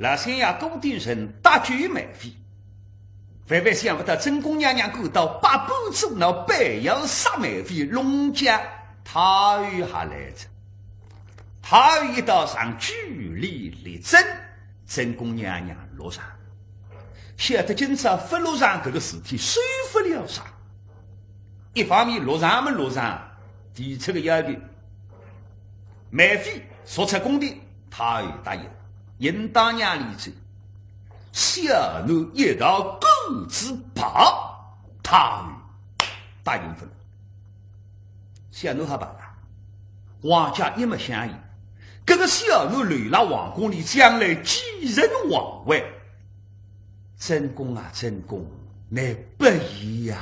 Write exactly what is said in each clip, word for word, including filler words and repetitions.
老相爷顾鼎臣搭救梅妃，万万想勿到正宫娘娘赶到百般阻挠，背后杀梅妃，弄僵太后还来哉。太后一道上据理力争，正宫娘娘落场。晓得今朝勿落场，搿个事体收勿了场。一方面落场么落场，提出个要求，梅妃速出宫廷，太后答应，应当让伊走。小囡一道狗子跑，太后答应勿了。小囡好跑啊，皇家一脉相承，搿个小囡留辣皇宫里，将来继承皇位，正宫啊，正宫，难不易呀。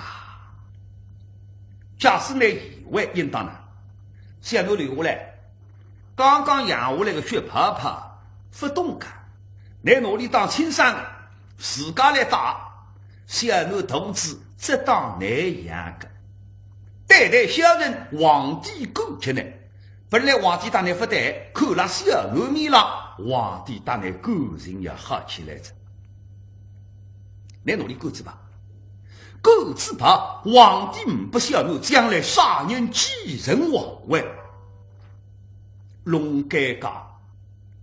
假使拿移位，应当哪？小囡留下来，刚刚养下来个血泡泡，勿懂个，拿伊当亲生个，自家来带，小囡肚子只当难养个。对待小人，皇帝感激呢，本来皇帝搭伊勿对，看了小囡面浪，皇帝搭伊感情要好起来哉。拿伊赶仔跑，赶仔跑，皇帝呒不小囡，将来啥人继承皇位？弄尴尬，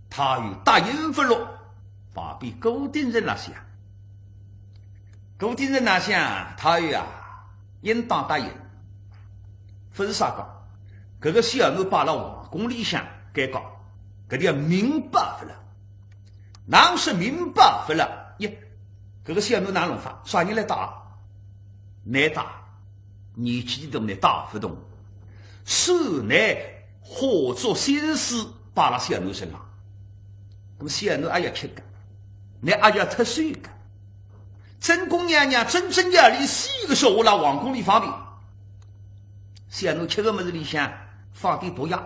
太后答应勿落，旁边顾鼎臣哪想？顾鼎臣哪想？太后啊，应当答应。勿是啥讲，搿个小囡摆辣皇宫里向，尴尬，搿条命保勿了。哪说命保勿了？耶，搿个小囡哪弄法？啥人来带？难带，年纪大呢，带勿动。所以呢，化作心思摆辣小囡身浪。那么小囡阿要吃个，伊阿要脱水个。正宫娘娘真正要伊死个辰光，辣皇宫里方便。小囡吃个物事里向放点毒药，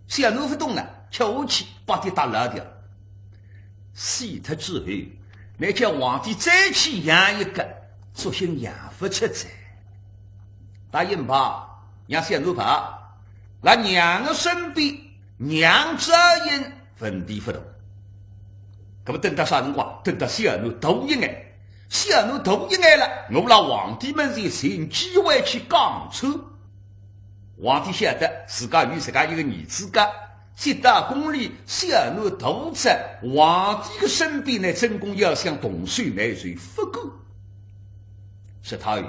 小囡勿懂呢，吃下去，把伊打老掉。死脱之后，伊叫皇帝再去养一个，索性养勿出哉。答应吧，让小囡跑，辣娘个身边，娘照应，问题勿大。搿么等到啥辰光？等到小囡大一眼，小囡大一眼了，我辣皇帝面前寻机会去讲穿。皇帝晓得自家有自家一个儿子个，接到宫里，小囡大哉，皇帝个身边呢，正宫要想动手，难是勿够。说太后，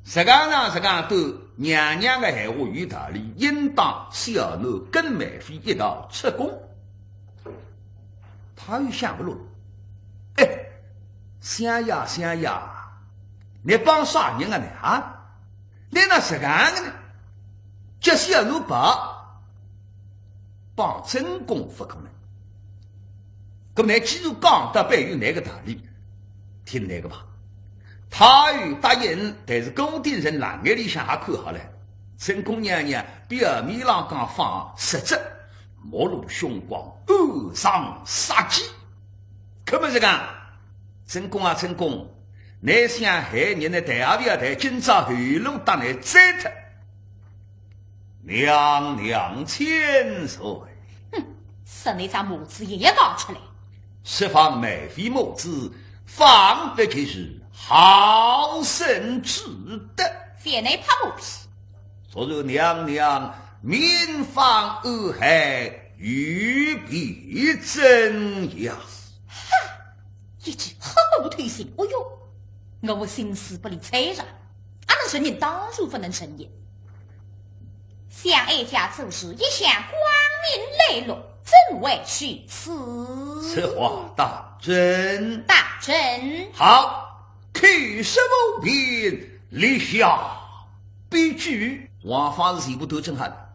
实梗上实梗短，娘娘个闲话有道理，应当小囡跟梅妃一道出宫。太后想勿落，哎，相爷，相爷，伊帮啥人啊？伊啊，伊哪实梗个呢？叫小囡跑，帮正宫勿可能。搿么伊既然讲到，必有伊个道理，听伊个吧。太后答应，但是顾鼎臣辣眼里向也看好了，正宫娘娘表面浪讲放，实则目露凶光，暗藏杀机。搿么实梗，正宫啊，正宫，伊想害人呢，谈也勿要谈，今朝后路搭伊斩脱。娘娘千岁。哼，说伊只母子也要讲出来。释放梅妃母子，方不及时，好生之德。覅伊拍马屁。若然娘娘命方暗害，有必怎样？哈！一记黑狗头心，哦哟，我心思拨伊猜着，阿能承认？当然勿能承认。想哀家做事一向光明磊落，怎会虚此？此话当真？当真。好，口说无凭，立下 笔据。王方是全部都整好了，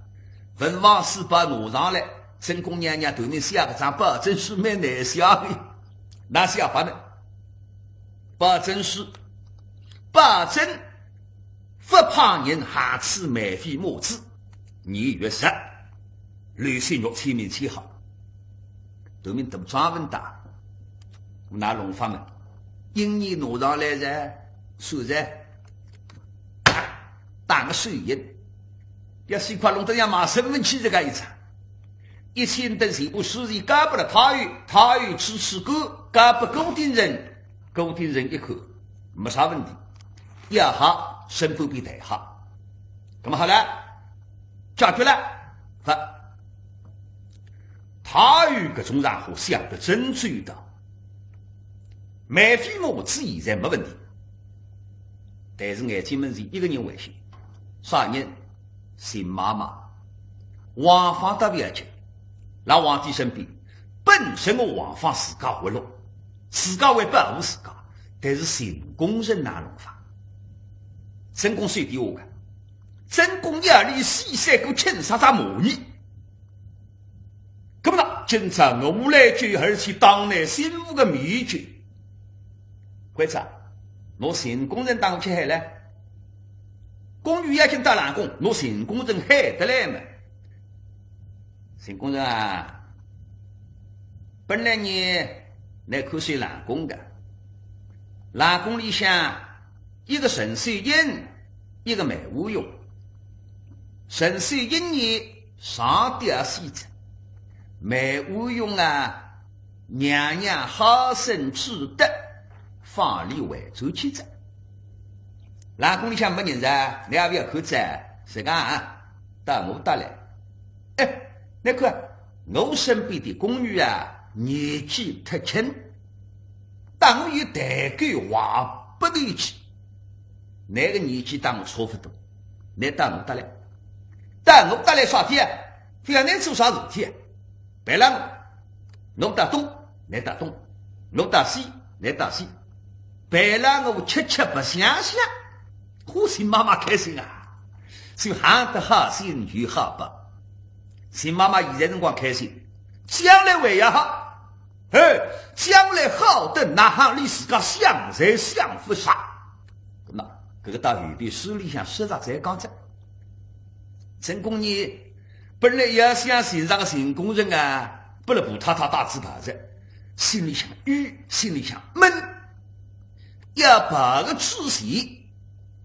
文房四宝拿上来，正宫娘娘头面写搿张保证书蛮难写的，哪写法呢？保证书，保证勿派人害死梅妃母子，年月日，刘星玉签名签好。 头面大章文打，哪弄法嘛？印泥拿上来哉，收哉，打个手印，要死快弄得像卖身份契实梗一张。一千担全部事体交拨了太后，太后处处管，交拨顾鼎臣，顾鼎臣一看，没啥问题，要好，身边边谈好。那么好了，解决了，勿，太后搿种场化想得真周到。梅妃么，我自己侪没问题。但是眼睛门前一个人危险，啥人？ 邢妈妈，王芳倒勿要紧，辣皇帝身边，本身个王芳自家活络，自家会保护自家，但是秦宫人哪弄法？正宫手底下个，正宫夜里死三个，亲杀杀骂伊。搿么呢，今朝我来救，而且当着新妇个面救，关照，拿秦宫人当去喊来。 宫女要紧到冷宫，拿秦宫人喊得来嘛。秦宫人啊，本来呢，倷看守冷宫个，冷宫里向一个陈守信，一个梅花荣。陈守信呢，上吊死哉，梅花荣啊，娘娘好生之德，放伊回转去哉。 冷宫里向没人哉，倷也勿要看哉，实梗啊，到我搭来。哎，倷看，我身边的宫女啊，年纪忒轻，搭我有代沟，话勿投机。倷个年纪搭我差勿多，倷到我搭来，到我搭来啥体啊？勿要倷做啥事体啊？ 陪牢我，我搭东，倷搭东，我搭西，倷搭西，陪牢我吃吃白相相，嚯，秦妈妈开心啊！就喊得好心有好报。秦妈妈现在辰光开心，将来还要好，嘿，将来好得哪哼连自家想侪想勿着。那么，搿个到后头书里向说着再讲着。正宫呢， 本来也想寻着个秦宫人啊，拨勒婆太太带仔跑哉，心里向郁，心里向闷。要跑个之前，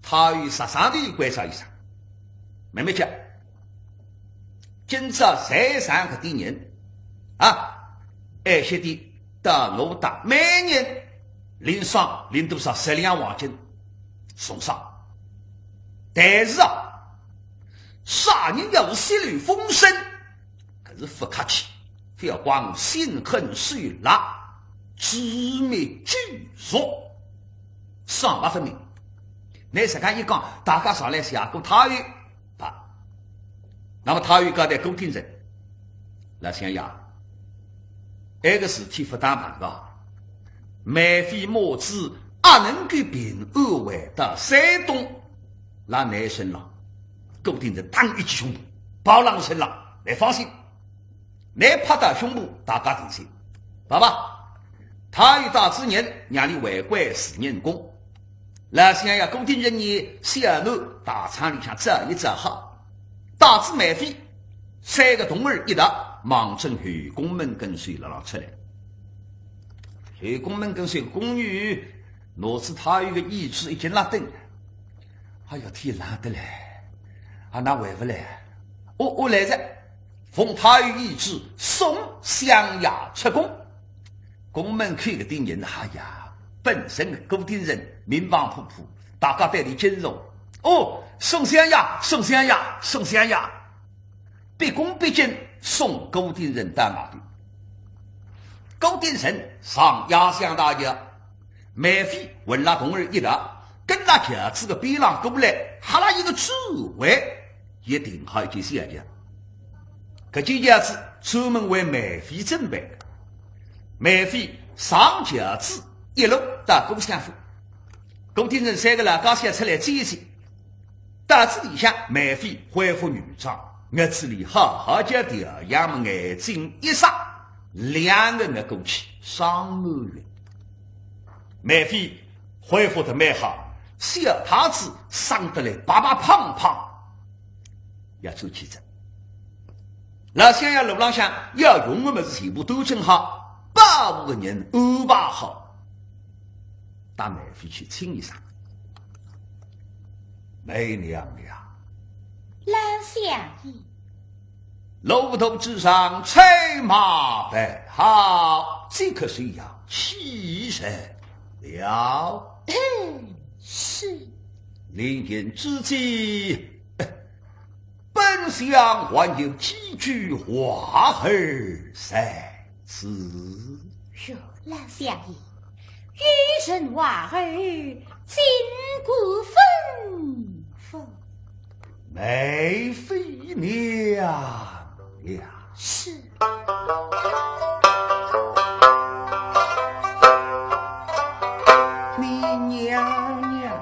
太后煞煞地关照一声，慢慢叫，今朝在场搿点人啊，晏歇点到我搭，每人领赏，领多少？十两黄金，送上。但是啊， 啥人要是泄露风声，搿是勿客气，覅怪我心狠手辣，致命究着。赏罚分明。倷实梗一讲，大家上来谢过太后，罢。那么太后交代顾鼎臣，老相爷，埃个事体勿打忙个，梅妃母子阿能够平安回到山东，辣倷身浪。 顾鼎臣当一记胸脯，抱牢我身浪，倷放心，倷拍到胸脯，大家定心。爸爸，太后带仔人让伊回归慈宁宫。老相爷顾鼎臣呢，小囡大舱里向照一照好，带仔梅妃三个童儿一道望准后宫门跟首辣浪出来。后宫门跟首，宫女拿仔太后个懿旨已经辣等。 哎呀，天冷得来，啊，哪还勿来？哦，哦，来哉，奉太后懿旨，送相爷出宫。宫门口搿点人，哎呀，本身顾鼎臣面庞普普，大家对伊敬重。哦，送相爷，送相爷，送相爷。毕恭毕敬，送顾鼎臣到外头。顾鼎臣上迎相大轿， 梅妃混了童儿一道，跟辣轿子个边浪过来，哈啦一个指挥，也停好一件小轿。搿件轿子专门为梅妃准备的。梅妃上轿子，一路到顾相府。顾鼎臣三个老家小出来接一接， 到仔里向，梅妃恢复原状，日子里好好叫调养么眼睛一眨，两个月过去，双满月。梅妃恢复得蛮好，小太子生得来白白胖胖，要转去哉。老相爷路浪向要用的物事全部都准好，保护的人安排好。 搭梅妃去请一声。梅娘娘。老相爷。路途之上，车马备好，即刻随要起程了。是。临行之际，本相还有几句话儿在此。哟，老相爷，有甚话儿，尽管吩咐。 梅妃娘呀。是。你娘娘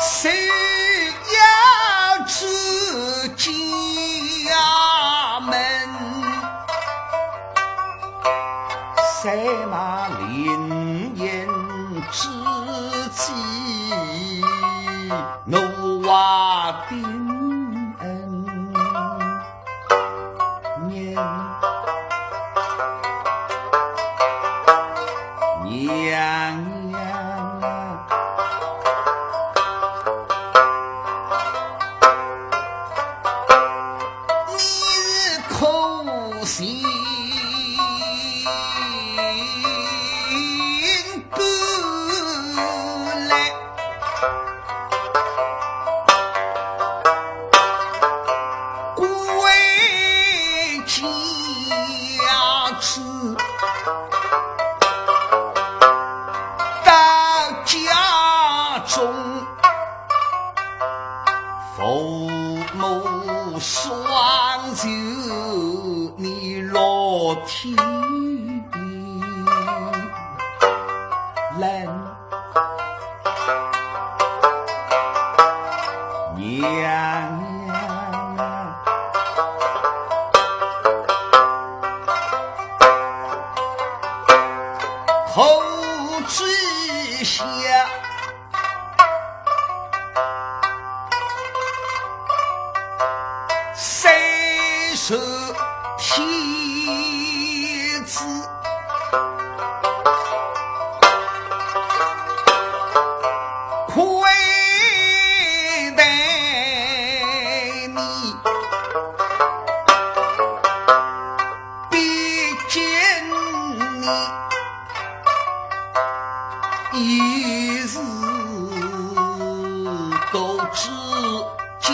是要出家门， 在那临行之际，我啊定恩人。娘娘啊，你是可心 不来，归家去，到家中，父母双求你落天 冷。娘娘啊，口之下 三十天子，亏待你，毕竟你 已是独子家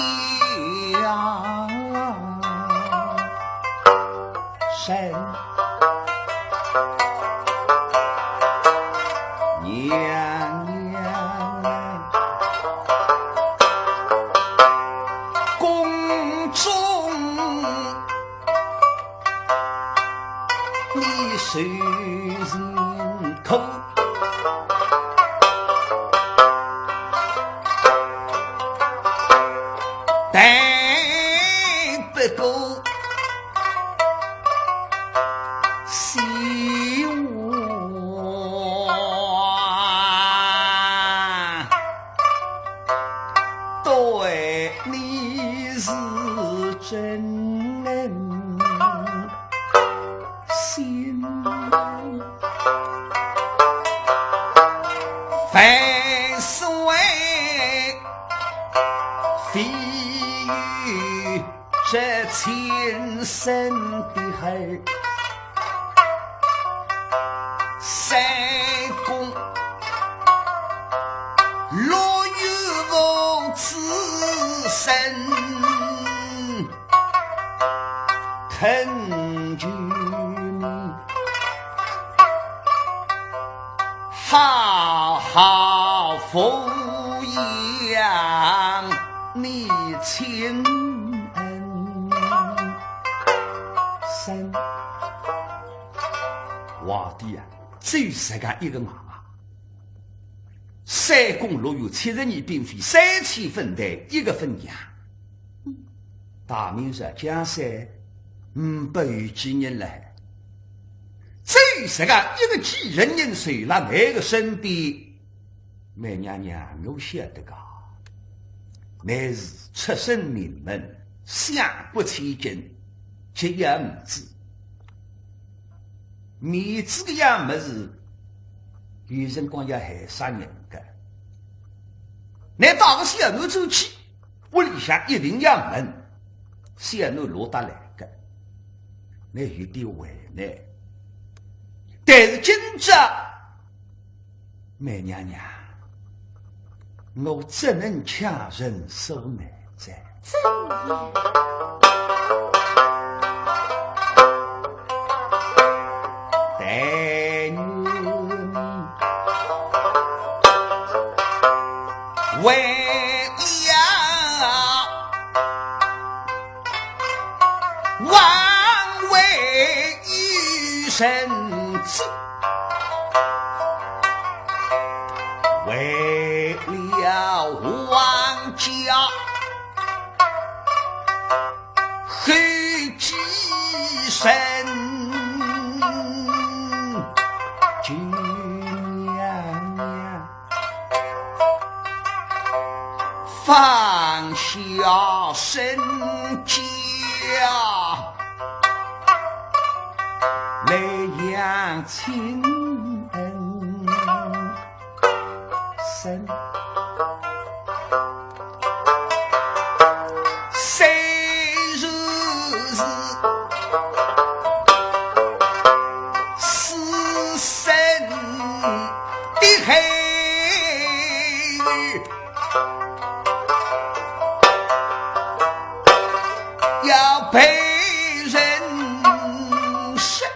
人，娘娘啊，宫中 你受尽苦，但不过希望 对你是真心。万岁，非有这亲生的儿， 三公若有无此身，恳求你好好抚养你亲恩生。 皇帝啊，只有自家一个外甥。三宫六院七十二嫔妃，三千粉黛，一个粉娘。大明朝江山，嗯，不如今日了。只有自家一个继承人守辣倷个身边， 梅娘娘，我晓得个，倷是出身名门，相国千金，结义儿子。面子搿样物事，有辰光要害杀人个。倷带个小囡转去，屋里向一定要问，小囡落搭来个，倷有点为难。但是今朝，梅娘娘，我只能强忍所难哉。怎样？但愿为了王位与臣子，为了王家后继人，君娘娘，放下身家来养亲恩。 生。虽然是私生的孩儿，要被人说，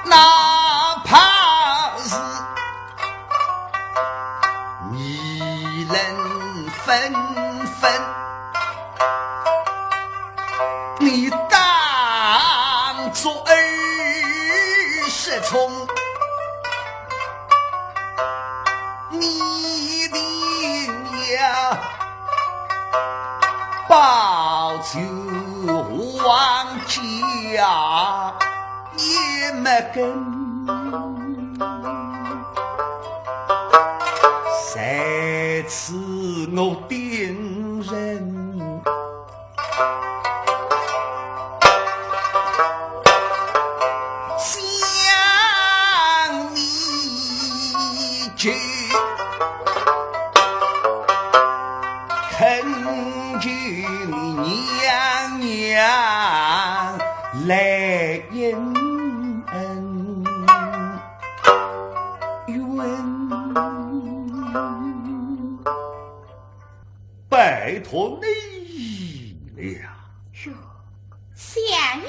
哪怕是议论纷纷，你当作儿失聪。 你的娘，保住王家也没根。在此我定人 将你救，恳求你娘娘来应恩。愿 拜托你了。哟，相爷。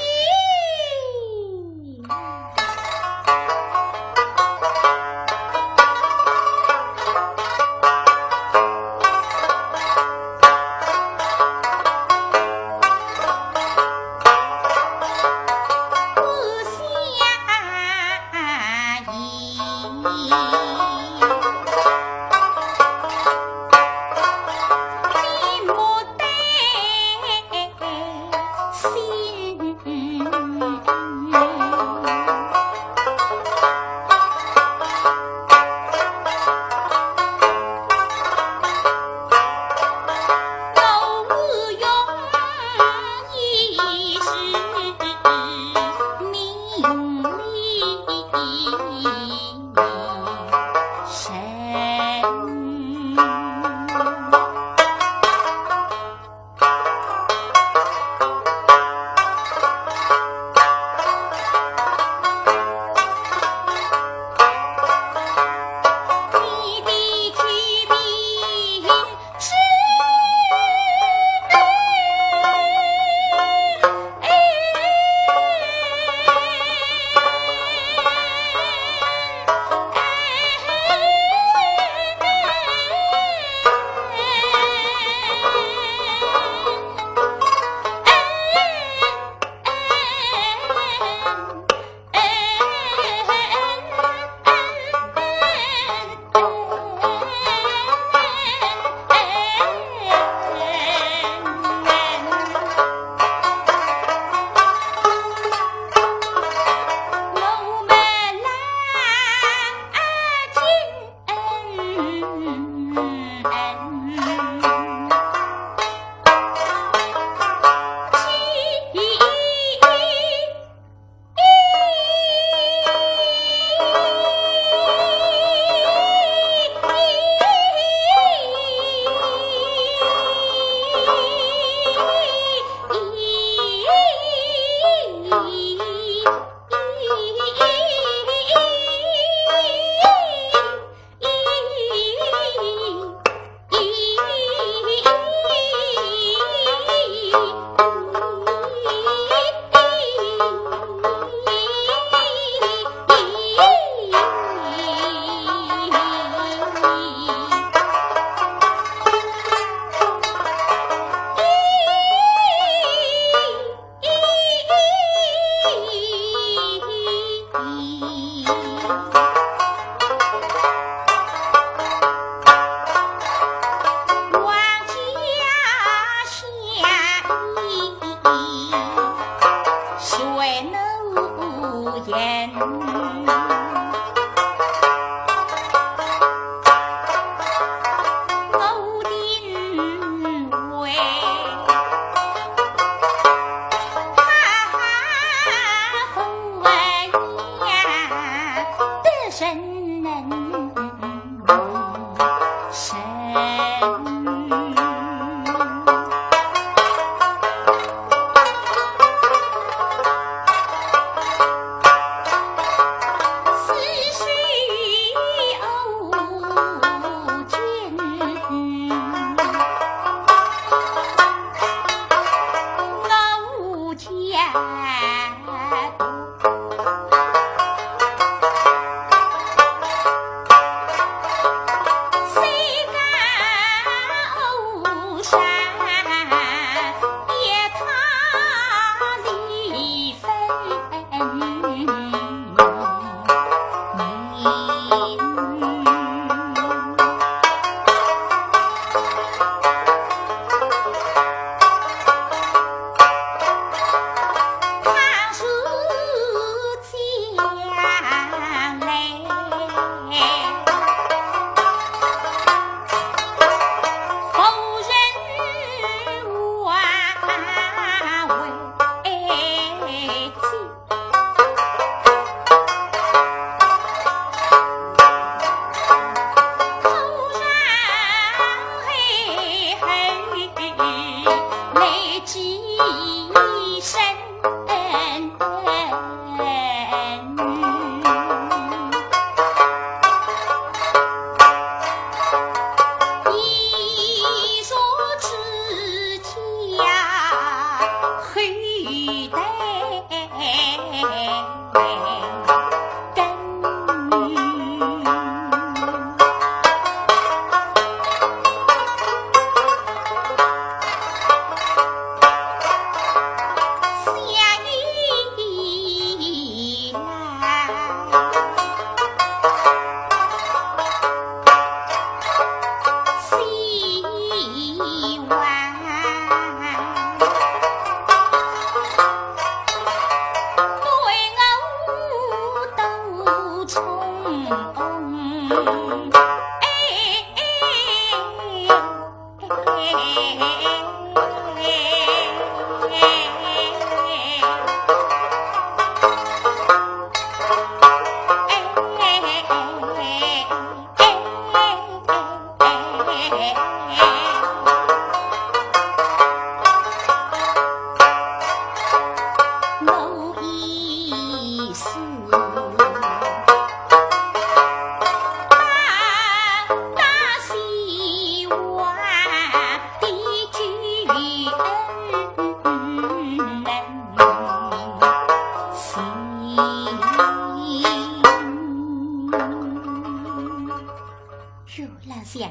老相爷，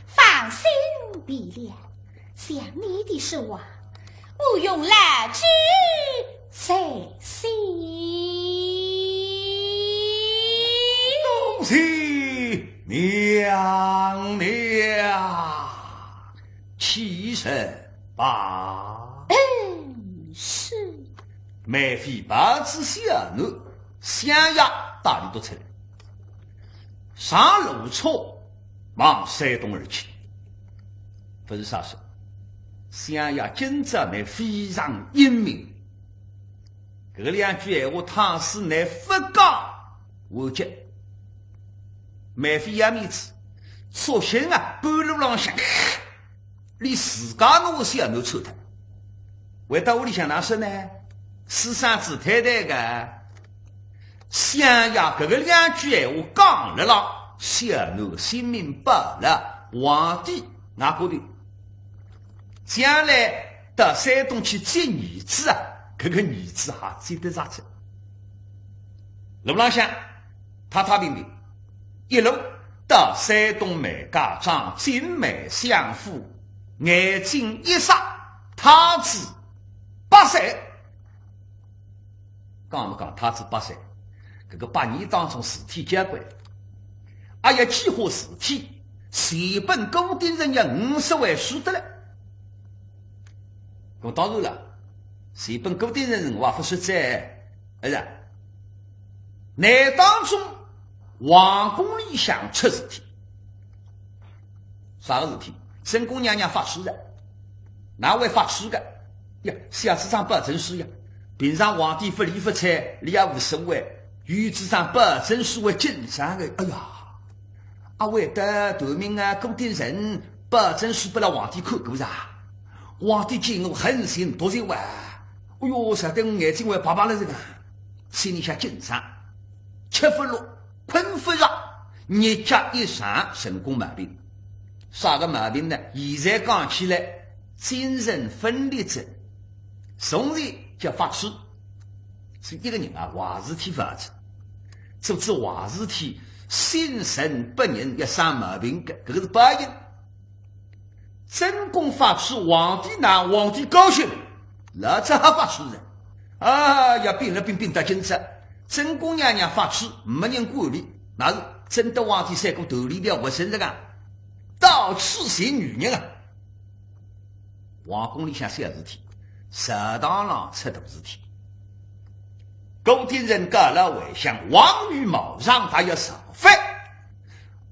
放心便了，想你的说话，我用老主在心。恭喜娘娘，起身吧。嗯，是。梅妃抱仔小囡，相爷带俚笃出来。 上路车往山东而去。勿是啥事，相爷今朝乃非常英明。搿两句闲话倘使乃勿讲，完结。梅妃要面子，索性啊，半路浪向 连自家拿小囡抽脱。回到屋里向哪说呢？私生子太太个，相爷搿个两句闲话讲了啦，小囡性命保了，皇帝外高头，将来到山东去接儿子啊，搿个儿子还接得着哉。路浪向，太太平平， 一路到山东梅家庄景梅相府，眼睛一眨，太子八岁。讲勿讲太子八岁？搿个八年当中事体交关，哎呀，几化事体，全本顾鼎臣要五十回书得了。搿么当然了，全本顾鼎臣我也勿说哉，是啊。乃当中 皇宫里向出事体。啥个事体？正宫娘娘发痴了。哪会发痴个？呀，小子桩保证书呀，平常皇帝勿理勿睬，俚也无所谓，有仔桩保证书会紧张个。哎呀，阿会得断命啊，顾鼎臣保证书拨了皇帝看过噻？皇帝见我恨心毒舌哇！哎哟，吓得我眼睛会白白了这个，心里向紧张，吃勿落。 困勿着，日脚一长，成功毛病。啥个毛病呢？现在讲起来，精神分裂症。从前叫发痴，是一个人啊，坏事体勿好做，做仔坏事体，心神不宁，要生毛病个，搿个是报应。 正宫发痴，皇帝呢？皇帝高兴，老早还发痴哉。啊呀，病了病，病到今朝，正宫娘娘发痴，没人管俚，那是正德皇帝三个头里条活生生个，到处寻女人啊。皇宫里向小事体，朝堂浪出大事体。顾鼎臣告老回乡，王与毛让他要造反。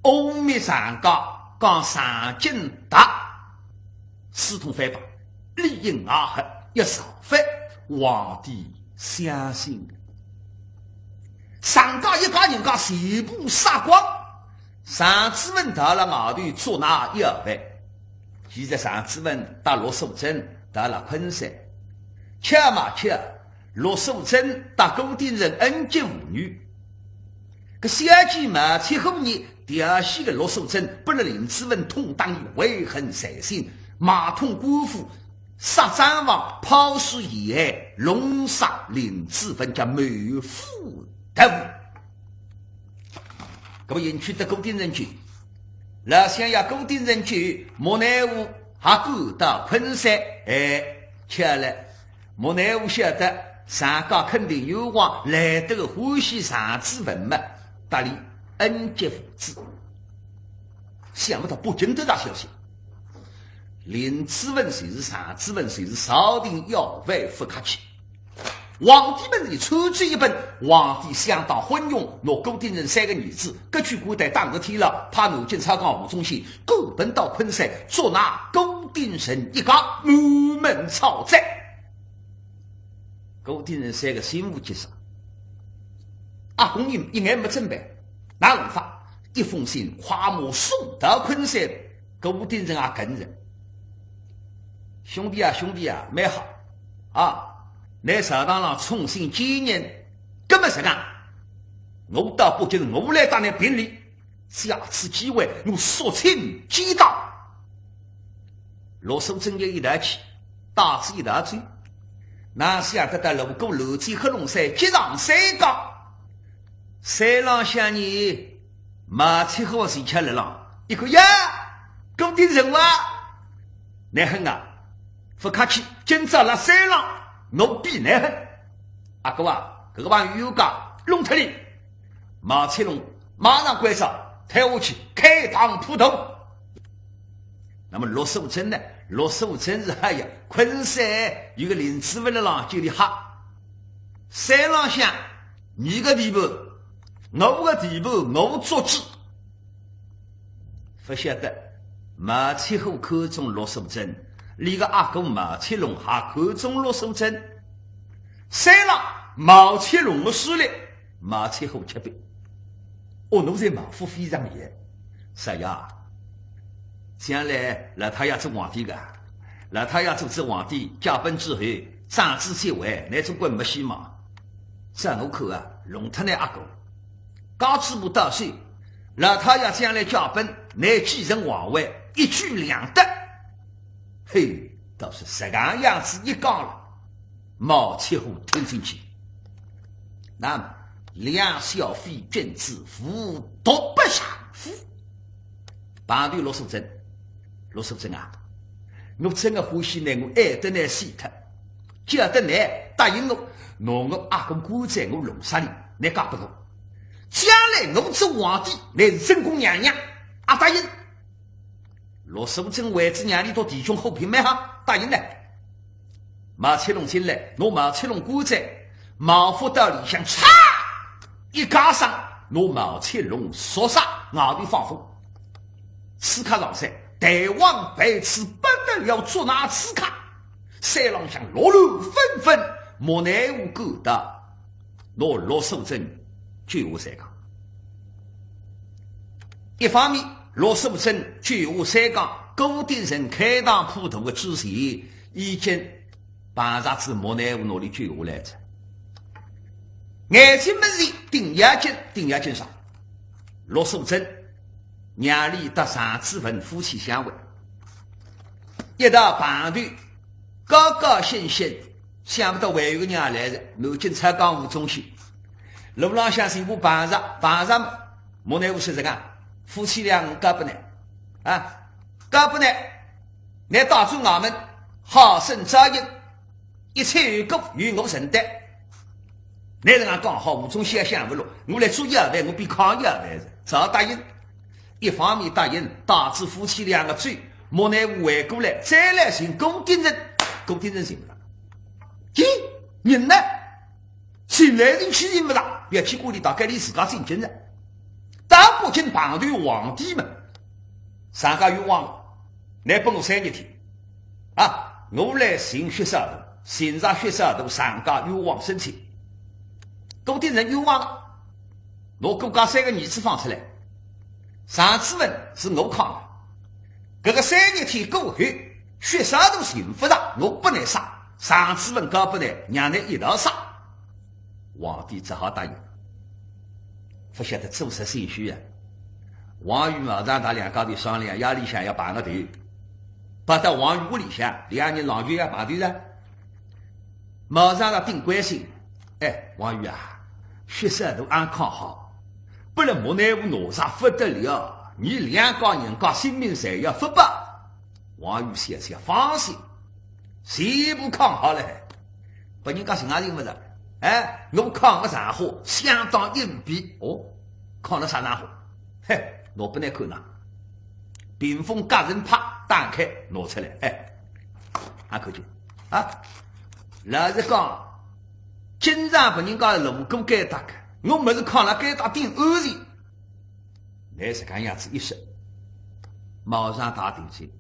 污蔑上家讲上京鞑，私通反白，里应外合，要造反，皇帝相信个。上家一家人家全部杀光，常子文逃了外头捉拿要犯。现在常子文搭陆素贞逃了昆山，巧嘛巧， 陆素贞搭顾鼎臣恩结父女。搿小姐嘛，七后年调戏个陆素贞，拨了林子文痛打伊，怀恨在心，买通官府，杀张房，抛尸沿海，弄杀林子文，叫谋夫夺妇。 搿么迎娶得顾鼎臣去，老相爷顾鼎臣去，莫奈何还赶到昆山，哎，巧了，莫奈何晓得，常家肯定有望来得个欢喜常子文嘛，搭俚恩结父子。想勿到北京得着消息，林子文就是常子文就是朝廷要犯，勿客气。皇帝门前抽出一本，皇帝相当昏庸，拿顾鼎臣三个儿子，各取关带打个天牢，派南京察讲吴宗宪，赶奔到昆山，捉拿顾鼎臣一家，满门抄斩。顾鼎臣三个心腹急煞，阿公一眼没准备，哪能法？一封信快马送到昆山，顾鼎臣也跟着。兄弟啊，兄弟啊，蛮好啊，倷朝堂浪冲进奸人，搿么实梗，我到北京，我来搭倷评理。借此机会，我肃清奸党。陆素贞一道去，带仔一道走，哪晓得到路过泸州黑龙山，接上山高。山浪向呢，毛七虎就吃了浪，一看呀，顾鼎臣哇，倷狠啊，勿客气，今朝辣山浪，我比倷狠。阿哥啊，搿个朋友冤家，弄脱伊。毛七龙马上关照，退下去，开堂破肚。那么陆素贞呢？陆素贞是，哎呀，昆山有个林子文的浪，叫伊吓。山浪向，你个地盘，我个地盘，我做主。勿晓得，毛七虎看中陆素贞，伊个阿哥毛七龙也看中陆素贞。山浪毛七龙个势力，毛七虎吃瘪。哦，奴才毛夫非常严。啥呀？将来老太爷做皇帝个，老太爷做仔皇帝，驾崩之后，长子接位，倷总归没希望。照我看啊，弄脱倷阿哥，家主婆到手，老太爷将来驾崩，倷继承皇位，一举两得。嘿，倒是实梗样子一讲了，毛七虎听进去。那么，两小非君子，无毒不丈夫。碰头陆素贞，陆素贞啊，我真个欢喜倷，我爱得倷死脱，叫得倷答应我，拿我阿哥棺材我弄杀伊，倷嫁拨我。将来我做皇帝，倷是正宫娘娘，阿答应？陆素贞为仔让伊到弟兄和平蛮好，答应了。毛七龙进来，拿毛七龙棺材，毛夫到里向嚓一家生，拿毛七龙戳杀，外头放风。刺客上山，弹簧倍刺不得了，捉拿刺客，山浪向落乱纷纷，莫奈何赶到，拿陆素贞救下山岗。一方面，陆素贞救下山岗，顾鼎臣开堂破肚个之前，已经碰着仔莫奈何拿伊救下来哉。眼睛门前，顶要紧，顶要紧啥？陆素贞让伊搭常子文夫妻相会，一道碰头，高高兴兴，想勿到还有个人也来哉，南京察讲吴宗宪。路浪向寻我碰着，碰着莫奈何说实梗，夫妻两个交拨倷，啊，交拨倷，倷带转衙门，好生照应，一切后果由我承担。倷实梗讲好，吴宗宪想勿落，我来做要犯，我比抗要犯，只好答应。一方面答应，带仔夫妻两个走，莫奈何回过来，再来寻顾鼎臣，顾鼎臣寻勿着。咦，人呢？寻来寻去寻勿着，覅去管伊，大概伊自家进京哉。到北京碰头皇帝嘛，上告冤枉，倷拨我三日天，啊，我来寻血杀头，寻着血杀头，上告冤枉申请。顾鼎臣冤枉了，拿顾家三个儿子放出来，常子文是我囥的，搿个三日天过后，血杀头寻勿着，我拨倷杀，常子文交拨倷，让倷一道杀。皇帝只好答应，勿晓得做啥心虚啊。王宇、毛常大两家头商量，夜里向要碰个头，跑到王宇屋里向，两人郎就要碰头哉。毛常大顶关心，哎，王宇啊，血杀头阿囥好，拨勒莫奈何拿着勿得了，倷两家人家性命侪要勿保。王宇笑笑，放心，全部囥好了。拨人家寻也寻勿着，哎，我囥个场化相当隐蔽，哦，囥了啥场化？嘿，拿拨倷看呐，屏风隔层啪打开，拿出来，哎，还看见啊？老实讲，经常拨人家路过该搭个，我么是靠了该搭顶安全。乃是搿样子一说，马上打定心，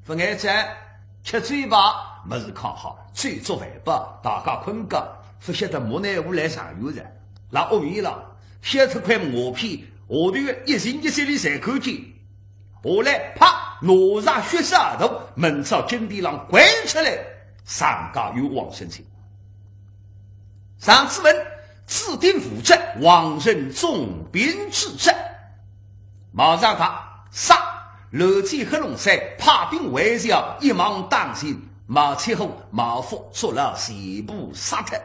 勿碍哉，吃醉吧，么是靠好，酒足饭饱，大家困觉，勿晓得莫奈何来上游哉，拉屋里了，晓得块马屁，下头一寻一息里侪看见。 下来，啪，拿着血杀头，明朝金殿浪跪出来，上告冤枉申请。上子文指定负责，王仁总兵之职。马上他杀，乱箭黑龙山，派兵围剿，一网打尽，马七虎、马福捉牢，全部杀脱。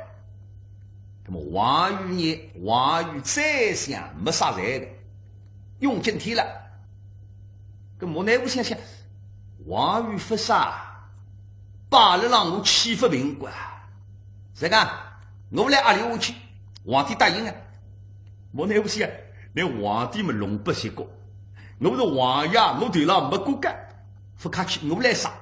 那么王宇呢？王宇再想没杀人的，用尽天了。 搿莫奈何想想，王宇勿杀，摆勒浪我气勿平个。实梗，我来压力下去，皇帝答应啊。莫奈何想，连皇帝么弄勿习惯，我是王爷，我头浪没骨架，勿客气，我来杀。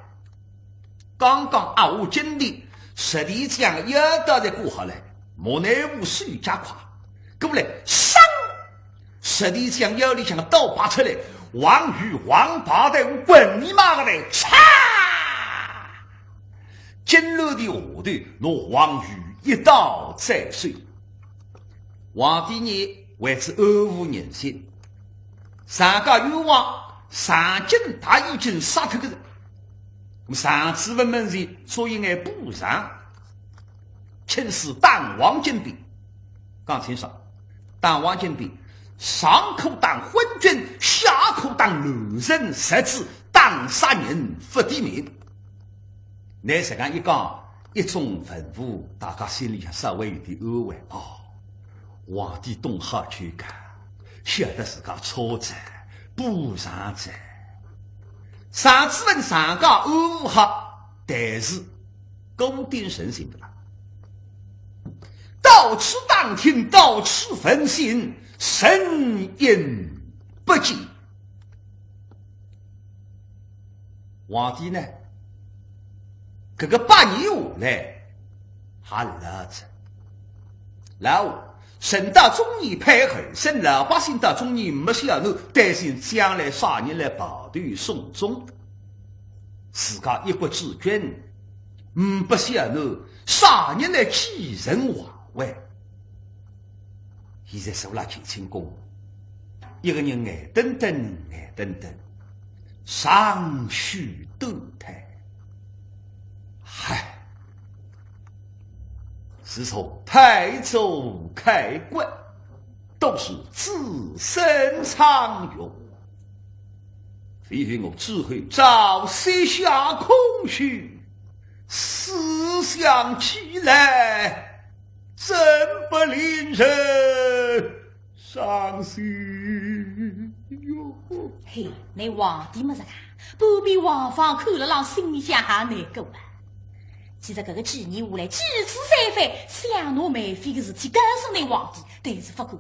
刚刚压下金殿，十里将腰带侪挂好了，莫奈何手脚快，过来，唰！ 十里将腰里向个刀拔出来，王宇王八蛋，我滚你妈个蛋！嚓！金銮殿下头，拿王宇一刀斩首。皇帝呢，为之安抚人心，上告冤枉，上京大已经杀脱个人，那么上子文面前做一眼补偿。 请赐打黄金匾。讲清爽，打黄金匾，上可打昏君，下可打乱臣贼子，打杀人勿抵命。乃实梗一讲，一众文武大家心里向稍微有点安慰。哦，皇帝懂好就讲，晓得自家错哉，补偿哉。上子文上告安抚好，但是 顾鼎臣寻勿着。到处打听，到处问讯，人影不见。皇帝呢，搿个八年下来，还老哉。老，人到中年配儿孙，老百姓到中年没小囡，担心将来啥人来抱头送终。 自家一国之君，呒不小囡，啥人来继承皇位？现在坐辣乾清宫，一个人眼瞪瞪，眼瞪瞪，长吁短叹。唉，自从太祖开国， 都是子孙昌荣。唯有我朱厚照膝下空虚，思想起来，真不令人伤心哟。嘿，倷皇帝么是啦，半边皇房看了让心里向还难过啊。其实搿个几年下来，几次三番想拿梅妃个事体告诉倷皇帝，但是勿敢。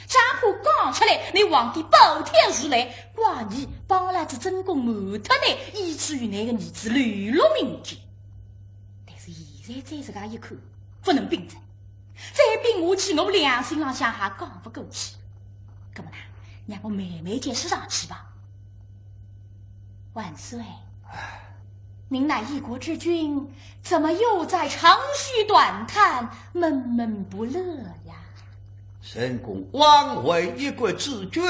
假使讲出来，倷皇帝暴跳如雷，怪倷帮了仔正宫瞒脱倷，以至于倷个儿子流落民间。但是现在再自家一看，勿能屏着，再屏下去，我良心浪向还讲勿过去。搿么呢，让我慢慢解释上去吧。万岁，您乃一国之君，怎么又在长吁短叹、闷闷不乐呀？ 朕躬枉为一国之君，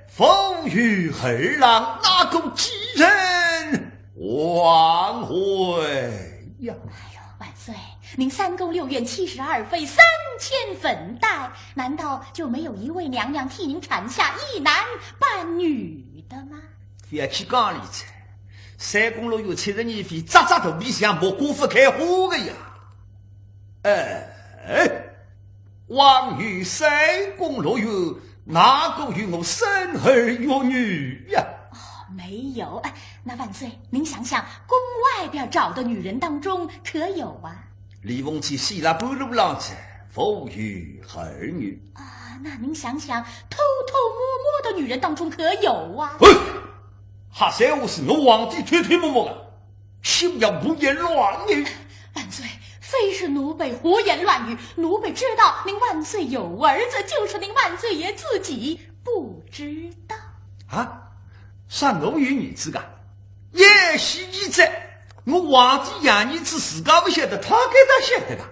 父与儿郎，哪个继承皇位呀？哎呦，万岁，您三宫六院七十二妃三千粉黛，难道就没有一位娘娘替您产下一男半女的吗？覅去讲俚哉，三宫六院七十二妃，只只肚皮像木瓜勿开花个呀。哎， 枉有三宫六院，哪个与我生儿育女呀？哦，没有。哎，那万岁，您想想，宫外边找的女人当中可有啊？李凤姐死了半路浪哉，无有儿女。啊，那您想想，偷偷摸摸的女人当中可有啊？嘿，瞎说话是我皇帝偷偷摸摸的，休要胡言乱语。万岁，妃奴婢胡言乱语，奴婢知道，您万岁有儿子，就是您万岁爷自己不知道。啊？啥我有儿子个？也是儿子，我皇帝养儿子自家勿晓得，他该搭晓得个。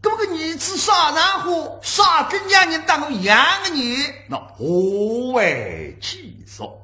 搿么个儿子啥场化，啥个娘人搭我养个呢？那何为其说？